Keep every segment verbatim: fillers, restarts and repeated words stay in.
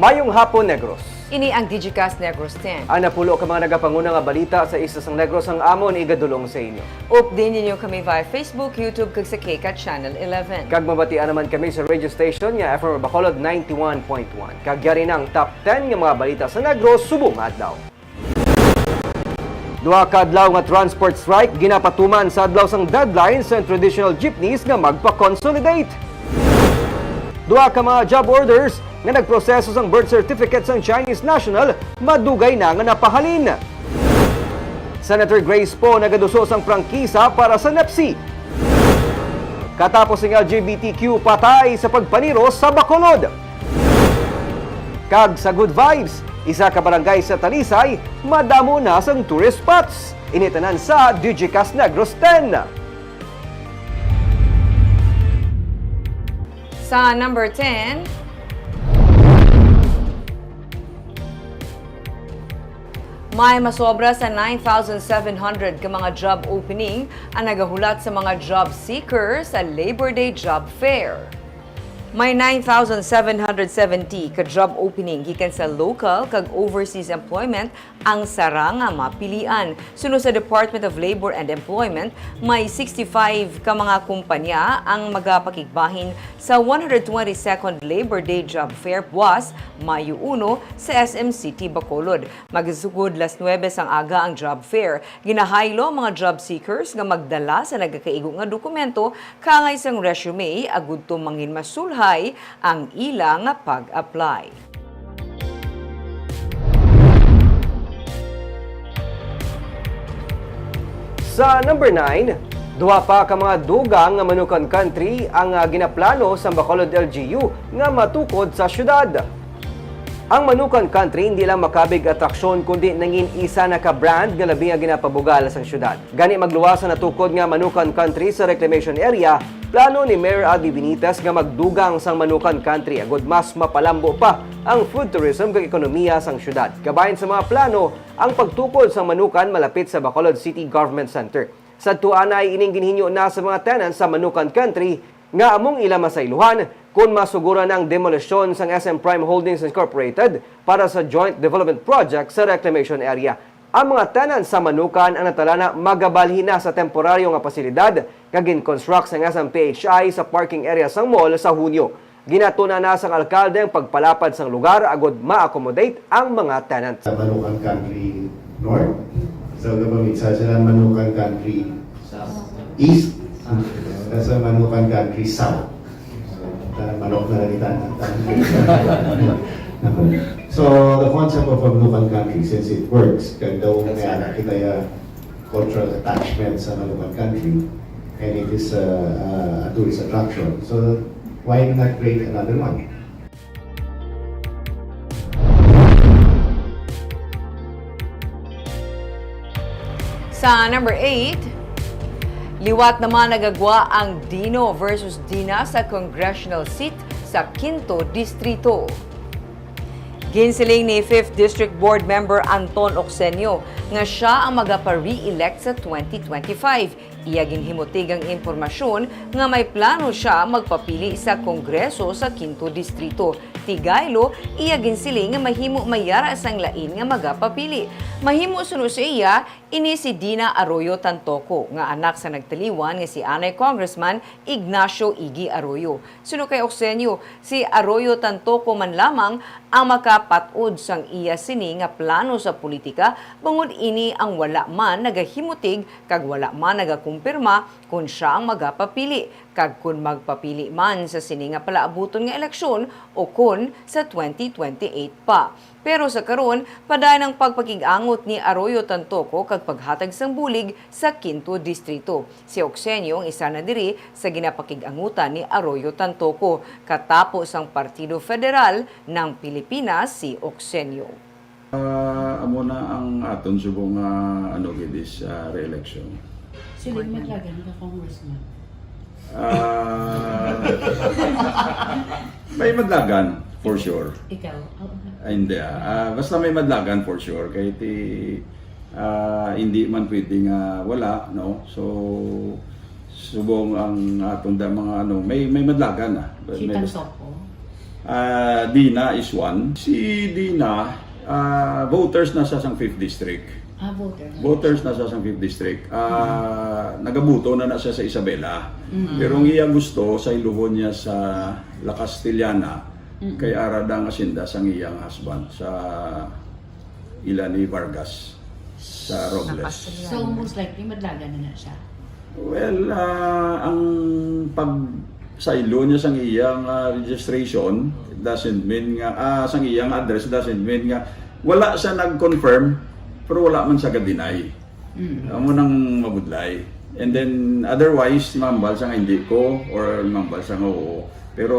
Mayong hapon, Negros. Ini ang Digicast Negros ten. Ang napulo ka mga nagapanguna nga balita sa isla sang Negros ang amon igadulong sa inyo. Update ninyo kami via Facebook, YouTube, kag sa K CAT Channel eleven. Kag mabatian naman kami sa radio station nga F M Bacolod ninety-one point one. Kag yari na ang top ten nga mga balita sa Negros subong adlaw. Duha ka adlaw nga transport strike ginapatuman sa adlaw sang deadline sa traditional jeepneys nga magpa-consolidate. Duha ka mga job orders nga nagproseso sang birth certificate sang Chinese national madugay na nga napahalin. Senator Grace Poe nagaduso sang prangkisa para sa NEPC. Katapos ang L G B T Q patay sa pagpaniro sa Bacolod. Kag sa Good Vibes, isa ka barangay sa Talisay, madamo na sang tourist spots. Ini tanan sa Digicast Negros ten. Sa number ten, may masobra sa nine thousand seven hundred ka mga job opening ang nagahulat sa mga job seeker sa Labor Day Job Fair. May nine thousand seven hundred seventy ka job opening gikan sa local kag overseas employment ang sara nga mapilian. Suno sa Department of Labor and Employment, may sixty-five ka mga kumpanya ang magapakigbahin sa one hundred twenty-second Labor Day Job Fair buwas, Mayo uno, sa S M City, Bacolod. Magasugod las nuebe sang aga ang job fair. Ginahaylo ang mga job seekers nga magdala sa nagakaigo nga dokumento kangay sang resume agud to manginmasulhay ang ila nga pag-apply. Sa number nine, duha pa ka mga dugang nga Manukan Country ang, ah, ginaplano sa Bacolod L G U nga matukod sa syudad. Ang Manukan Country hindi lang makabig atraksyon, kundi nangin isa na ka brand nga labi nga ginapabugal sang syudad. Gani, magluwas ang natukod nga Manukan Country sa reclamation area. Plano ni Mayor Albi Benitez nga magdugang sang Manukan Country agud mas mapalambo pa ang food tourism kag ekonomiya sang syudad. Kabahin sa mga plano ang pagtukod sang Manukan malapit sa Bacolod City Government Center. Sa tuanay, ining ginhinyo na sa mga tenants sa Manukan Country nga among ila masaylohan kon masuguran ang demolisyon sang S M Prime Holdings Incorporated para sa Joint Development Project sa Reclamation Area. Ang mga tenants sa Manukan ang natalana magabalhin na sa temporaryo nga pasilidad nga gin-construct sang S M P H I sa parking area sang mall sa Hunyo. Ginatuna na sang alkalde ang pagpalapad sang lugar agud ma-accommodate ang mga tenants. Sa Manukan Country North, sa gabamit sa sila Manukan Country East, sa Manukan Country South. So, ta-, manok na lang kita. So, the concept of a Manukan Country, since it works, kag daw may anak kita ya cultural attachment sa Manukan Country, and it is a, a, a tourist attraction. So, why not create another one? Sa number eight, liwat naman nagagwa ang Dino versus Dina sa congressional seat sa Quinto Distrito. Ginsiling ni Fifth District Board Member Anton Ocsenio nga sia ang magapa-re-elect sa twenty twenty-five. Iya ginhimutig ang impormasyon nga may plano sia magpapili sa Kongreso sa Quinto Distrito. Tigaylo, iya ginsiling nga mahimo may yara sang lain nga magapapili. Mahimo suno sa iya, ini si Dina Arroyo Tantoco, nga anak sa nagtaliwan nga si anay Congressman Ignacio Iggy Arroyo. Suno kay Ocsenio, si Arroyo Tantoco man lamang ang makapat-od sang iya sini nga plano sa politika, bangod ini ang wala man nagahimutig kag wala man nagakumpirma kon sia ang magapapili, kag kon magpapili man sa sini nga palaabuton nga eleksyon o kon sa twenty twenty-eight pa. Pero sa karon, padayon ang pagpakig-angot ni Arroyo Tantoco kag paghatag sang bulig sa Quinto Distrito. Si Ocsenio ang isa na diri sa ginapakig-angutan ni Arroyo Tantoco, katapo sang Partido Federal ng Pilipinas si Ocsenio. Ah, amo na ang aton subong nga, ano, gid is, ah, re-election. Sila yung madlagan ka, Congressman? Ah, may madlagan, for sure. Ikaw? Oo. Ay, hindi, ah. Ah, basta may madlagan, for sure. Kay ti, ah, hindi man pwede nga wala, no? So, subong ang atong da-, mga, ano, may, may madlagan, ah. Si May Tantoco? Ah, Dina is one. Si Dina, ah, voters na siya sang fifth district. Ah, voter na. Voters na siya sang fifth district. Ah, nagabuto na na siya sa Isabela. Mm. Pero ang iya gusto, sayluhon niya sa La Castellana, Mm. kay ara da ang asyenda sang iyang husband sa ila ni Vargas sa Robles. Sa Castellana. So, most likely, madlagan na na siya. Well, ah, ang pagsaylo niya sang iyang, ah, registration, it doesn't mean nga, ah, sang iyang address, doesn't mean nga wala siya nag-confirm, pero wala man siya ga-deny. Mm. Amo nang mabudlay. And then, otherwise, mambal siya nga hindi ko, or mambal siya nga oo. Pero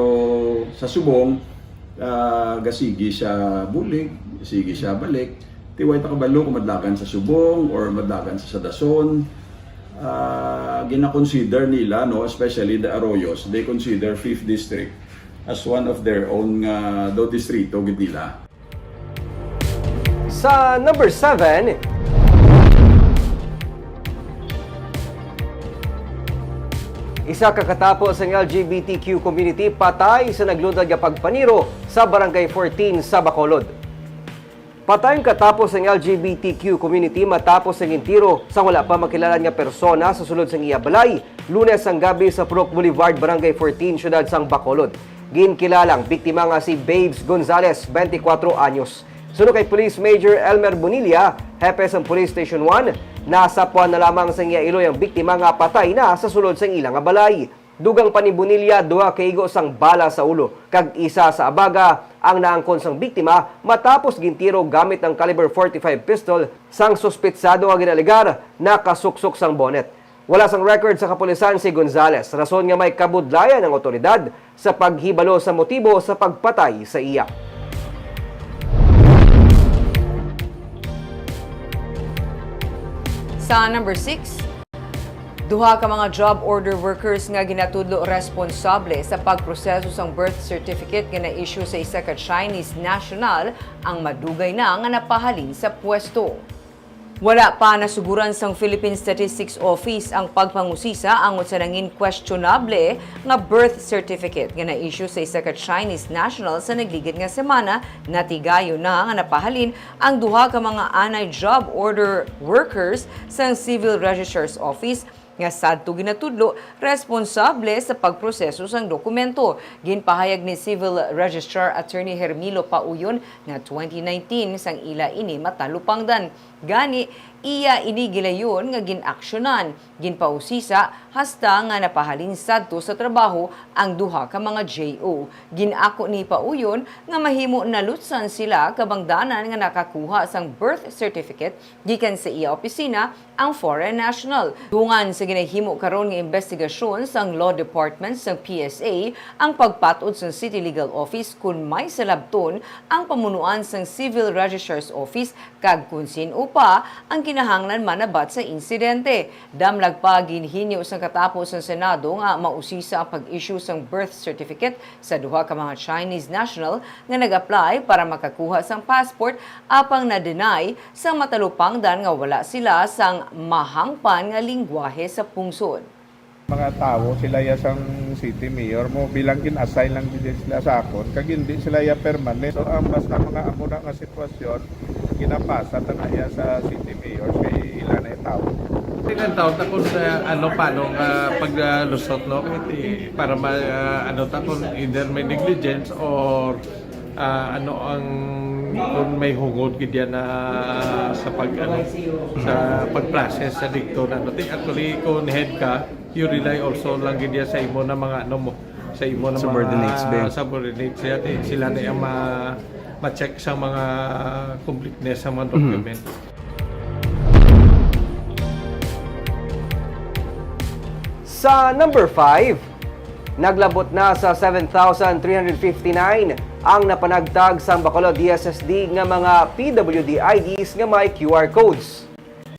sa subong, ah, gasigi siya bulig, sige siya balik. Ti way ta kabalo kung madlagan sa subong or madlagan sa sadason. Ah, gina-consider nila, no, especially the Arroyos, they consider fifth district as one of their own nga daw distrito gid nila. Sa number seven, isa ka katapo sang L G B T Q community patay sa naglundag nga pagpaniro sa Barangay fourteen sa Bacolod. Patay ang katapo sang L G B T Q community matapos nga gintiro sang wala pa makilala nga persona sa sulod sang iya balay, Lunes sang gabi sa Purok Boulevard, Barangay fourteen, siyudad sang Bacolod. Ginkilala ang biktima nga si Babes Gonzales, twenty-four anyos. Suno kay Police Major Elmer Bonilla, hepe sang Police Station one, nasapwan na lamang sang iya iloy ang biktima nga patay na sa sulod sang ila nga balay. Dugang pa ni Bonilla, duha ka igo sang bala sa ulo kag isa sa abaga ang naangkon sang biktima matapos gintiro gamit ang caliber forty-five pistol sang suspetsado nga ginaalegar nakasuksok sang bonnet. Wala sang record sa kapulisan si Gonzales, rason nga may kabudlayan ang awtoridad sa paghibalo sa motibo sa pagpatay sa iya. Sa number six, duha ka mga job order workers nga ginatudlo responsable sa pagproseso sang birth certificate nga na-issue sa isa ka Chinese national ang madugay na nga napahalin sa pwesto. Wala pa nasuguran sang Philippine Statistics Office ang pagpangusisa angot sa nangin questionable nga birth certificate nga na-issue sa isa ka Chinese national sa nagligid nga semana. Natigayon na nga napahalin ang duha ka mga anay job order workers sang Civil Registrar's Office nga sadto ginatudlo responsable sa pagproseso sang dokumento. Ginpahayag ni Civil Registrar Attorney Hermilo Pauyon nga twenty nineteen sang ila ini matalupangdan. Gani, iya ini gilayon nga gin-aksyonan, ginpausisa hasta nga napahalin sadto sa trabaho ang duha ka mga J O. Gin-ako ni Pauyon nga mahimo nalutsan sila kabangdanan nga nakakuha sang birth certificate gikan sa iya opisina ang foreign national. Dungan sa ginahimo karon nga imbestigasyon sang Law Department sang P S A ang pagpat-od sang City Legal Office kon may salabton ang pamunuan sang Civil Registrar's Office kag kon sin-o pa ang kinahanglan manabat sa insidente. Damlag pa, ginhinyo sang katapo sang Senado nga mausisa ang pag-issue sang birth certificate sa duha ka mga Chinese national nga nag-apply para makakuha sang passport apang na-deny sang matalupangdan nga wala sila sang mahangpan nga linggwahe sa pungsod. Mga tawo sila ya sang city mayor mo, bilang gin-assign lang gid sila sa akon, kag hindi sila ya permanent. So, ang basta mga amo na nga sitwasyon, ginapasa ta na ya sa city mayor, kay ila na yung tawo. Ilang taon ta kung, ah, ano, paano nga paglusot, no? Kay ti-, para ma-, ah, ano ta kung either may negligence or, ah, ano ang, kung may hungod gid yan na sa pag, ano, sa pag-process sa dikto na, ano. Ti-, actually, kung head ka, you rely also lang gid yan sa imo na mga, ano mo, sa imo na mga subordinates, be. Subordinates, yan, eh, sila na yung ma-, ma-check sa mga completeness sa mga document. Sa number five, naglabot na sa seven thousand three hundred fifty-nine ang napanagtag sang Bacolod D S S D nga mga P W D I Ds nga may Q R codes.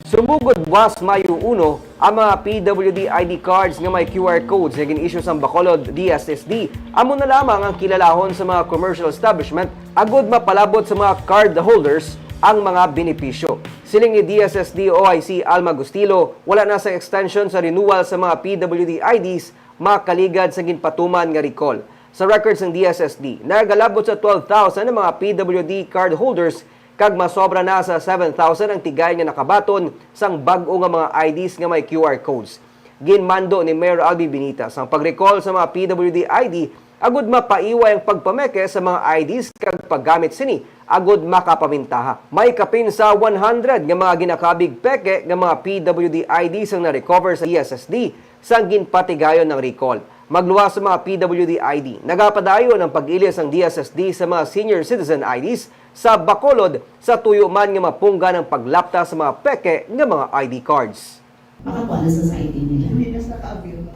Sumugod buwas Mayo uno, ang mga P W D I D cards nga may Q R codes nga gin-issue sang Bacolod D S S D amo na lamang ang kilalahon sa mga commercial establishment agud mapalabot sa mga card holders ang mga benepisyo. Siling ni D S S D O I C Alma Gustilo, wala na sa extension sa renewal sa mga P W D I Ds makaligad sa ginpatuman nga recall. Sa records sang D S S D, nagalabot sa twelve thousand ang mga P W D card holders kag masobra na sa seven thousand ang tigayon nga nakabaton sang bag-o nga mga I Ds nga may Q R codes. Ginmando ni Mayor Albee Benitez ang pag-recall sa mga P W D I D agud mapaiway ang pagpameke sa mga I Ds kag paggamit sini agud makapamintaha. May kapin sa one hundred nga mga ginakabig peke nga mga P W D I Ds ang na-recover sa D S S D sang ginpatigayon nga recall. Magluwas sa mga P W D I D, nagapadayon ang pag-ilis sang D S S D sa mga senior citizen I Ds sa Bacolod sa tuyo man nga mapunggan ang paglapta sa mga peke nga mga I D cards. Makakuha na sa society nila. Hindi na sila ka-avail ng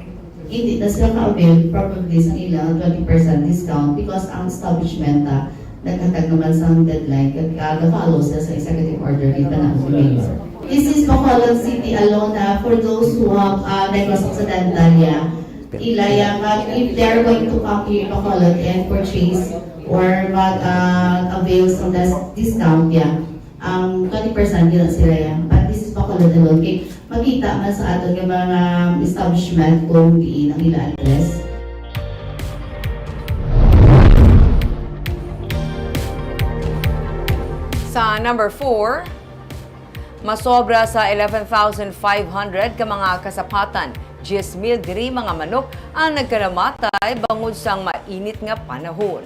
Hindi na sila ka-avail, probably sa nila twenty percent discount because ang establishment ah, naghatag naman sa deadline kag kaga-follow sila sa executive order ni Tanang Mayor. This is Bacolod City alone ah, for those who have uh, Negros Occidental, yeah. Ilaya nga if they're going to come here in Bacolod and purchase or mag uh, avail sa dis- discount, yeah. Ang twenty percent yun sila yan. But this is Bacolod alone. Kay makita man sa aton nga mga establishment kung diin ang ila address. Sa number four, masobra sa eleven thousand five hundred ka mga kasapatan, diyes mil diri mga manok ang nagkalamatay bangod sang mainit nga panahon.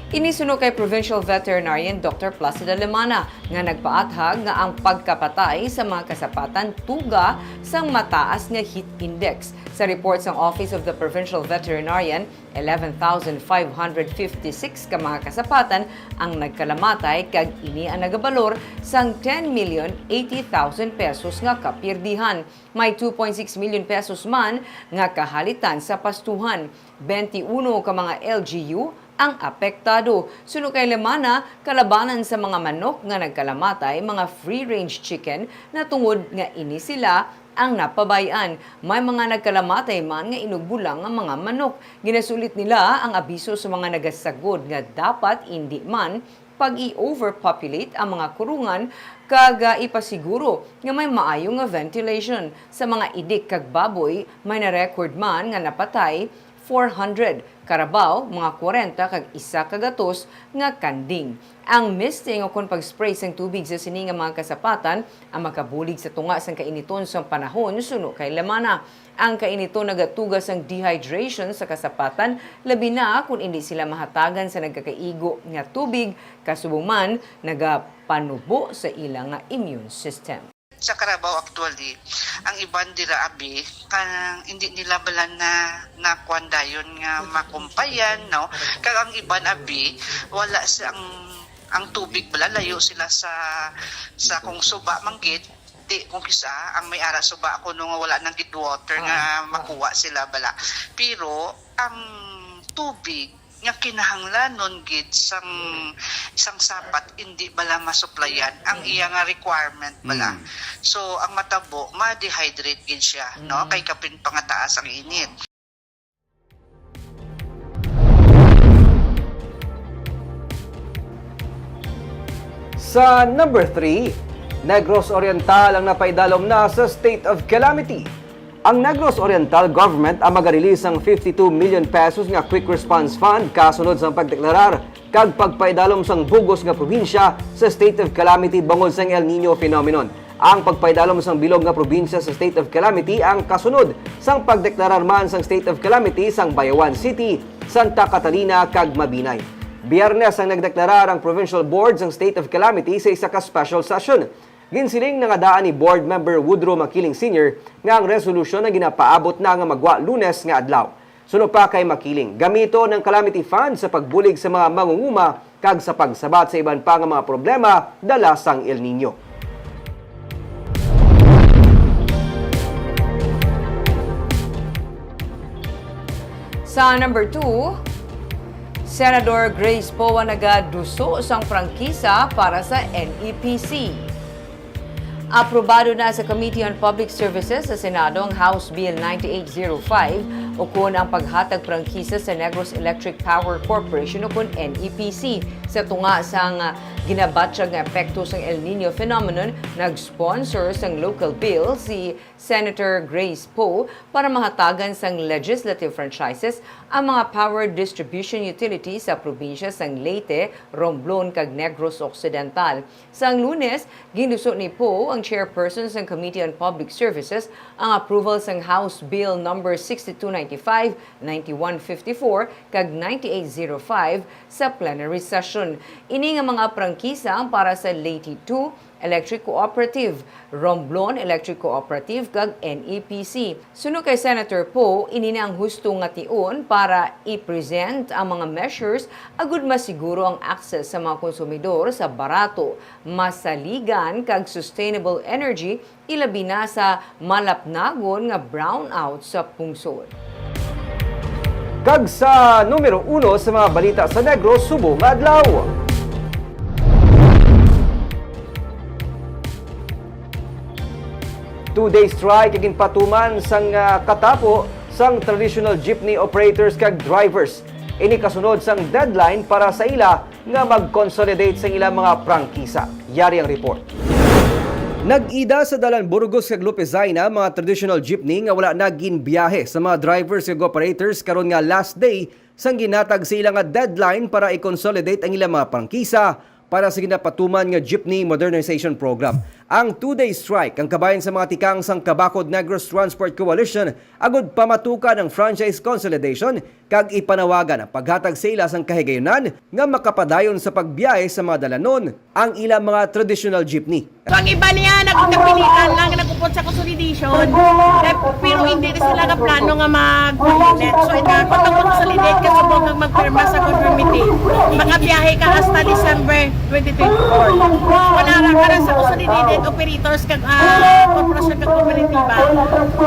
Ini suno kay Provincial Veterinarian Doctor Placida Lemana nga nagpaathag nga ang pagkapatay sa mga kasapatan tuga sang mataas nga heat index. Sa report sang Office of the Provincial Veterinarian, eleven thousand five hundred fifty-six ka mga kasapatan ang nagkalamatay kag ini ang nagabalor sang ten million eighty thousand pesos nga kapirdihan. May two point six million pesos man nga kahalitan sa pastuhan. Twenty-uno ka mga L G U ang apektado. Suno kay Lemana, kalabanan sa mga manok nga nagkalamatay, mga free-range chicken, na tungod nga ini sila ang napabay-an. May mga nagkalamatay man nga inugbo lang nga mga manok. Ginasulit nila ang abiso sa mga nagasagod nga dapat indi man pag-i-overpopulate ang mga kurungan kag ah, ipasiguro nga may maayo nga ventilation. Sa mga idik kag baboy, may na-record man nga napatay four hundred, karabaw, mga kwarenta kag isa ka gatos nga kanding. Ang misting ukon pag-spray sang tubig sa sini nga mga kasapatan ang makabulig sa tunga sang kainiton sang panahon, suno kay Lemana. Ang kainiton nagatuga sang dehydration sa kasapatan, labi na kon indi sila mahatagan sa nagkakaigo nga tubig, kasubong man nagapanubo sa ila nga immune system. Sa Carabao, actually, ang iban dira abi, kanang hindi nila bala na nakuan dayon nga makumpayan, no? Kag ang iban abi, wala sa ang ang tubig bala, layo sila sa sa kung suba man gid, di kung kisa ang may ara suba kuno nga wala nang gid water nga makuha sila bala. Pero ang tubig nga kinahanglanon gid sang sang sapat indi bala masuplayan ang iya nga requirement bala. So ang matabo ma-dehydrate gid siya, no, kay kapin pangataas ang init. Sa number three, Negros Oriental ang napaidalom na sa state of calamity. Ang Negros Oriental government ang magarelease sang fifty-two million pesos nga Quick Response Fund kasunod sang pagdeklarar kag pagpaidalom sang bug-os nga probinsya sa state of calamity bangod sang El Niño phenomenon. Ang pagpaidalom sang bilog nga probinsya sa state of calamity ang kasunod sang pagdeklarar man sang state of calamity sang Bayawan City, Santa Catalina, kag Mabinay. Biyernes ang nagdeklarar ang Provincial Board sang state of calamity sa isa ka special session. Ginsiling na nga daan ni Board Member Woodrow Makiling Senior nga ang resolusyon ang ginapaabot na nga magwa Lunes nga adlaw. Suno pa kay Makiling, gamiton ang calamity fund sa pagbulig sa mga mangunguma kag sa pagsabat sa iban pa nga mga problema dala sang El Niño. Sa number two, Senador Grace Poa nagaduso sang prangkisa para sa N E P C. Aprobado na sa Committee on Public Services sa Senado ang House Bill ninety-eight zero five, ukon ang paghatag prangkisa sa Negros Electric Power Corporation, ukon N E P C, sa tunga sang Ginabatyag nga epekto sang El Niño phenomenon, nag-sponsor sang local bill si Senator Grace Poe para mahatagan sang legislative franchises ang mga power distribution utilities sa probinsya sang Leyte, Romblon, kag Negros Occidental. Sang Lunes, ginuso ni Poe, ang chairperson sang Committee on Public Services, ang approval sang House Bill number sixty-two ninety-five, ninety-one fifty-four, kag ninety-eight zero five sa plenary session. Ini nga mga prangkisa ang para sa Leyte two Electric Cooperative, Romblon Electric Cooperative, kag N E P C. Suno kay Senator Poe, ini na ang husto nga tion para i-present ang mga measures agud masiguro ang access sa mga konsumidor sa barato, masaligan, kag sustainable energy, ilabi na sa malapnagon nga brownout sa pungsod. Kag sa numero uno sa mga balita sa Negros subong nga adlaw. Two-day strike ang ginpatuman sang, ah, katapo sang traditional jeepney operators kag drivers. Ini kasunod sang deadline para sa ila nga mag-consolidate sang ilang mga prangkisa. Yari ang report. Nag-ida sa dalan Burgos kag Lupezaina mga traditional jeepney nga wala na ginbiyahe sa mga drivers kag operators karon nga last day sang ginatag sa ila nga deadline para i-consolidate ang ilang mga prangkisa para sa ginapatuman nga Jeepney Modernization Program. Ang two-day strike ang kabahin sa mga tikang sang Kabakod Negros Transport Coalition agud pamatukan ang franchise consolidation kag ipanawagan ang paghatag sa ila sang kahigayunan nga makapadayon sa pagbiyahe sa mga dalanon ang ilang mga traditional jeepney. So, ang iba niya, nagkapilitan lang, nagupod sa consolidation, eh, pero hindi na sila ka plano nga mag-unit. So, ito, kung mag-consolidate ka, subong kang magpirma sa conformity, makabiyahe ka hasta December twenty twenty-four. Wala lang ka na sa consolidated operators kag, ah, korporasyon kag kooperatiba.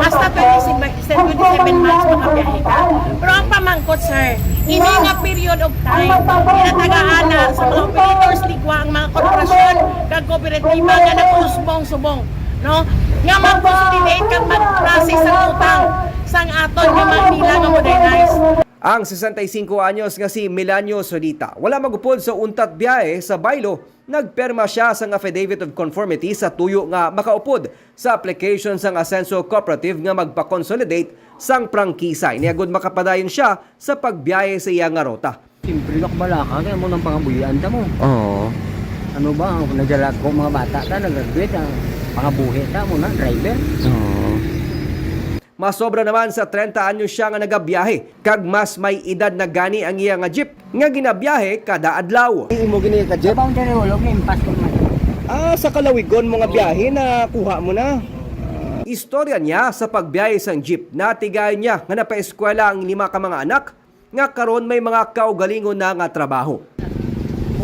Hasta twenty-seven, twenty-seven months makabiyahe ka. Pero ang pamangkot, sir, ini nga period of time, ginatagaan na sa mga operators, ligwa ang mga korporasyon kag kooperatiba nga nagusbong-subong, no? Nga mag-consolidate kag mag-process sa utang sang aton nga mga nila nga modernize. Ang sesenta y cinco anyos nga si Melanio Solita wala magupod sa untat biyahe sa baylo. Nagpirma sia sang affidavit of conformity sa tuyo nga makaupod sa application sang Asenso Cooperative nga magpa-consolidate sang prangkisa ini agud makapadayon sia sa pagbiyahe sa iya nga ruta. Siyempre, lakbalaka, kaya mo nang pangabuhian ta mo. Oo. Ano ba, ang nagdala ko, mga bata ta, nag-graduate, ang pangabuhi ta mo na, driver. Oo. Masobra naman sa treinta anyos sia nga nagabiyahe, kag mas may edad na gani ang iya nga jeep nga ginabiyahe kada adlaw. Imo gini ka jeep? Boundary wall, may impas ko man. Ah, sa kalawigon mo nga biyahe na kuha mo na. Istorya niya sa pagbiyahe sang jeep, natigayon niya nga napaeskwela ang lima ka mga anak nga karon may mga kaugalingon na nga trabaho.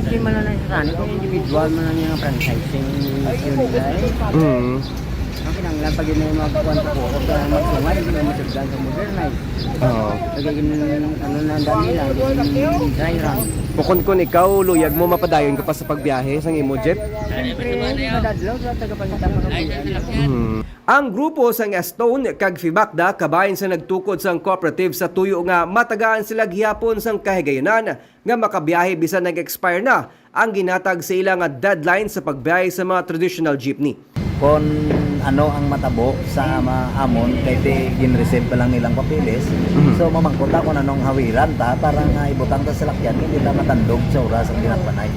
Okay man lang sa kani kung individual man lang yung franchising, yun, ay. Mm. Ang kinahanglan pa yun ay magkuhan ko po, kung saan magsungay, hindi na masugdan sa modernize. Oo. Lagay yun, ano na, ang dami lang, yung dry run. Bukon kun ikaw, luyag mo, mapadayon ka pa sa pagbiyahe sang imo jeep? Siyempre, madadlaw sa tagapangita, mga buwan. Mm. Ang grupo sang Stone kag Fibacda kabahin sa nagtukod sang cooperative sa tuyo nga matagaan sila gihapon sang kahigayunan nga makabiyahe bisan nag-expire na ang ginatag sa ila nga deadline sa pagbiyahe sa mga traditional jeepney. Kon ano ang matabo sa ama-, amon, kay ti ginreceive pa lang nilang papeles. Mhm. So, mamangkot ta kung anong hawiran ta para nga ibutang ta sa salakyan, hindi ta matandog sa oras ang ginagpanay.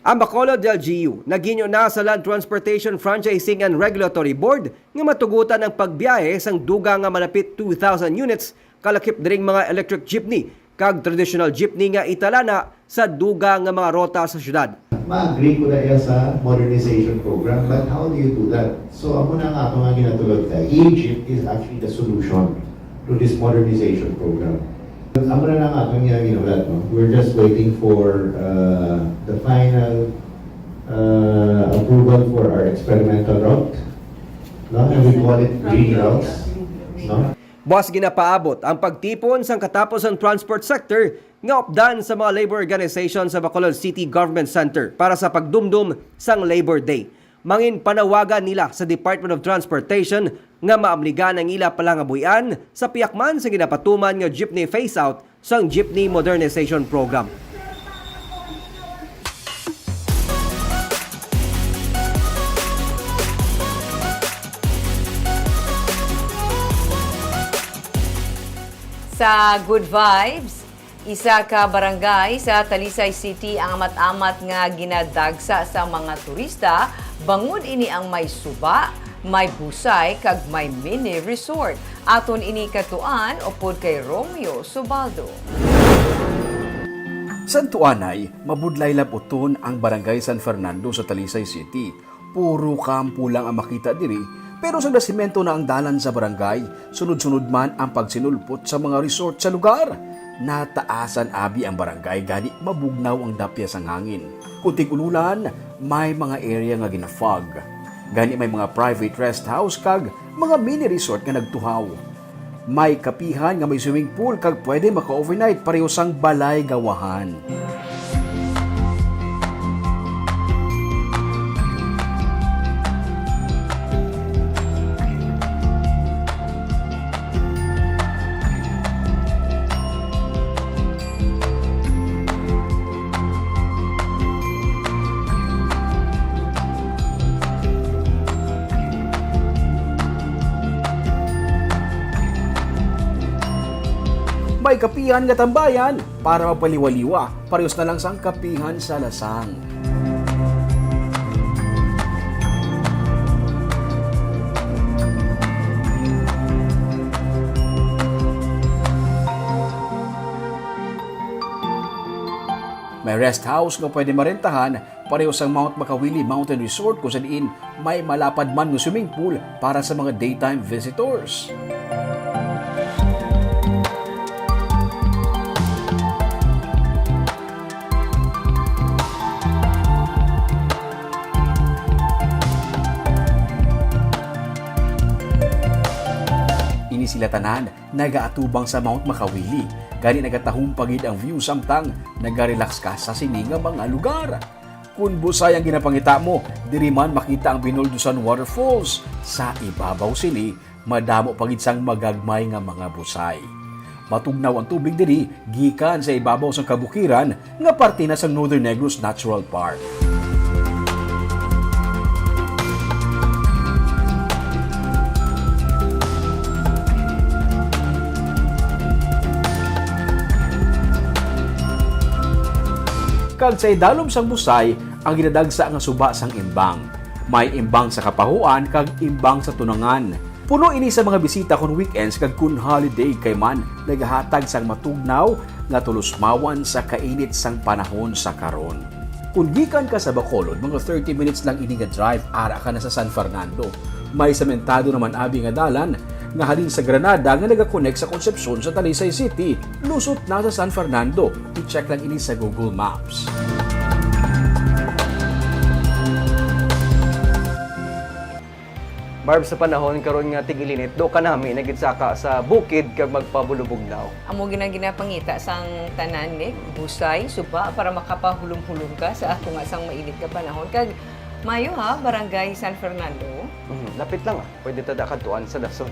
Ang Bacolod L G U naghinyo na sa Land Transportation Franchising and Regulatory Board nga matugutan ang pagbiyahe sang dugang nga malapit two thousand units kalakip diring mga electric jeepney kag traditional jeepney nga italana sa dugang nga mga rota sa syudad. Ma-agree ko na iya sa modernization program, but how do you do that? So, amo na nga ato nga ginatulod ka, e-jeep is actually the solution to this modernization program. Amo na lang ato nga ginulat, no? We're just waiting for, uh, the final, uh, approval for our experimental route, no? And we call it green routes, no? Buas ginapaabot ang pagtipon sang katapos sang transport sector nga updan sa mga labor organization sa Bacolod City Government Center para sa pagdumdom sang Labor Day. Mangin panawagan nila sa Department of Transportation nga maamligan ang ila palangabuhian sa pihak man sa ginapatuman nga jeepney phase-out sang Jeepney Modernization Program. Sa Good Vibes, isa ka barangay sa Talisay City ang amat-amat nga ginadagsa sa mga turista, bangod ini ang may suba, may busay, kag may mini resort. Aton ini katuan upod kay Romeo Subaldo. Santuanay, mabudlay labuton ang Barangay San Fernando sa Talisay City. Puro kampo lang ang makita diri, pero sa nasimento na ang dalan sa barangay, sunod-sunod man ang pagsinulpot sa mga resort sa lugar. Nataasan abi ang barangay, gani mabugnaw ang dapya sang hangin. Kun tig-ulan, may mga area nga ginafog. Gani may mga private rest house kag mga mini resort nga nagtuhaw. May kapihan nga may swimming pool kag pwede maka-overnight pareho sang balay gawahan. May kapihan nga tambayan para magpaliwaliwa, parehas na lang sang kapihan sa lasang. May rest house nga pwede marentahan, pareho sang Mount Makawili Mountain Resort, kung sa diin may malapad man nga swimming pool para sa mga daytime visitors. Ini sila tanan nagaatubang sa Mount Makawili, gani nagatahom pa gid ang view samtang nagarelax ka sa sini nga mga lugar. Kun busay ang ginapangita mo, diri man makita ang Binoldusan Waterfalls. Sa ibabaw sini, madamo pa gid sang magagmay nga mga busay. Matugnaw ang tubig diri gikan sa ibabaw sang kabukiran nga parte na sang Northern Negros Natural Park. Kag sa idalom sang busay, ang ginadagsa nga suba sang imbang. May imbang sa kapahuan kag imbang sa tunangan. Puno ini sa mga bisita kon weekends kag kon holiday, kay man nagahatag sang matugnaw nga tulusmawan sa kainit sang panahon sa karon. Kon gikan ka sa Bacolod, mga thirty minutes lang ini nga drive, ara ka na sa San Fernando. May sementado naman abi nga dalan nga halin sa Granada nga nagakonek sa Concepcion sa Talisay City, lusot na sa San Fernando. I-check lang ini sa Google Maps. Marv, sa panahon karon nga tig-ilinit, do kanami naginsaka sa bukid kag magpabulubugnaw. Amo gid ang ginapangita sang tanan, Nick. Busay, suba para makapahulom-hulom ka sa ato nga sang mainit nga panahon. Kag mayo ha, Barangay San Fernando. Mhm, lapit lang, ah. Pwede ta da kadtuan sa dason.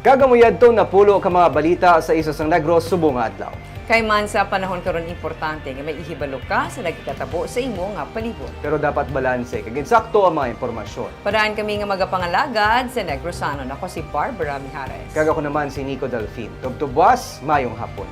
Kag amo yadto napulo ka mga balita sa Isus ang Negros subong nga adlaw. Kay man sa panahon karon, importante nga may ihibalo ka sa nagakatabo sa imo nga palibot. Pero dapat balanse kag insakto ang mga impormasyon. Padaan kami nga magapangalagad sa Negrosanon. Ako si Barbara Mijares. Kag ako naman si Nico Delfin. Tubtob buwas, mayong hapon.